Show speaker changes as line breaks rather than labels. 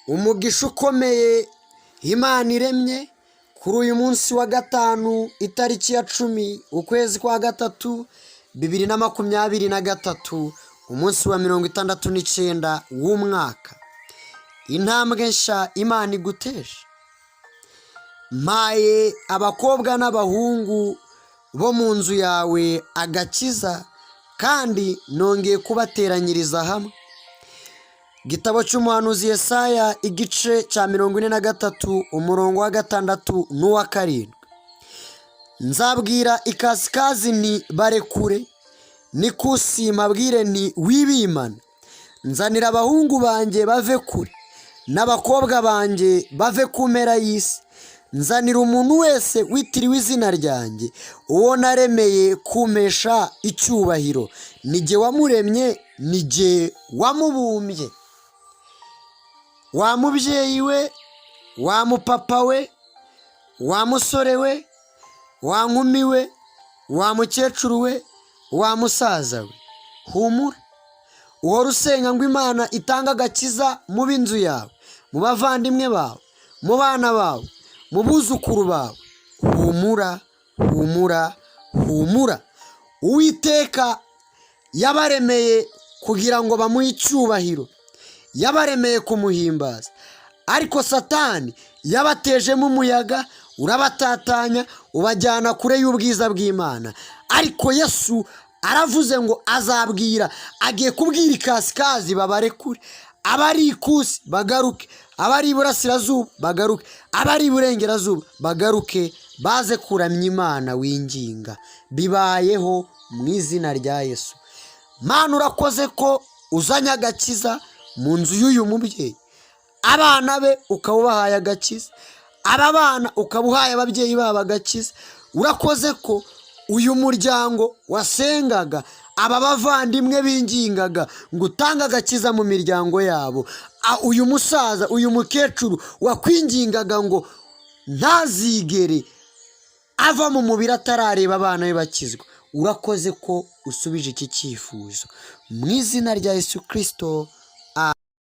Umugisha ukomeye Imana iremye kuri uyu munsi wa gatanu, itariki ya 10, ukwezi kwa gatatu, 2023, umunsi wa 69 w'umwaka. Intambwe nshya Imana iguteje. Mpaye abakobwa n'abahungu bo mu nzu yawe agakiza, kandi nongeye kubateranyiriza hamwe. Igitabo cy'umuhanuzi Yesaya, igice cya 43, umurongo wa 6 n'uwa 7. Nzabwira ikasikazi nti: "Barekure," n'ikusi mbabwire nti: "Wibimana." Nzanira abahungu banjye bave kure, n'abakobwa banjye bave ku mpera y'isi. Nzanira umuntu wese witiriwe izina ryanjye, uwo naremeye kumpesha icyubahiro. Ni jye wamuremye, ni jye wamubumbye. Wa mubyeyi we, wa mupapa we, wa musore we, wa nkumi we, wa mukecuru we, wa musaza we, humura. Uhora usenga ngo Imana itange agakiza mu b'inzu yawe, mu bavandimwe bawe, mu bana bawe, mu buzukuru bawe. Humura, humura, humura. Uwiteka yabaremeye kugira ngo bamuhe icyubahiro, yabaremeye kumuhimbaza, ariko Satani yabatejemo umuyaga, urabatatanya, ubajyana kure y'ubwiza bw'Imana. Ariko Yesu aravuze ngo azabwira, agiye kubwira ikasikazi babarekure, abari ikusi bagaruke, abari iburasirazuba bagaruke, abari iburengerazuba bagaruke, baze kuramya Imana winginga. Bibayeho mu izina rya Yesu. Mana, urakoze ko uzanye agakiza mu nzu y'uyu mubyeyi, abana be ukaba ubahaye agakiza, aba bana ukaba uhaye ababyeyi babo agakiza. Urakoze ko uyu muryango wasengaga, aba bavandimwe bingingaga ngo utange agakiza mu miryango yabo. Uyu musaza, uyu mukecuru wakwingingaga ngo ntazigere ava mu mubiri atarareba abana be bakizwa, urakoze ko usubije iki cyifuzo mu izina rya Yesu Kirisito.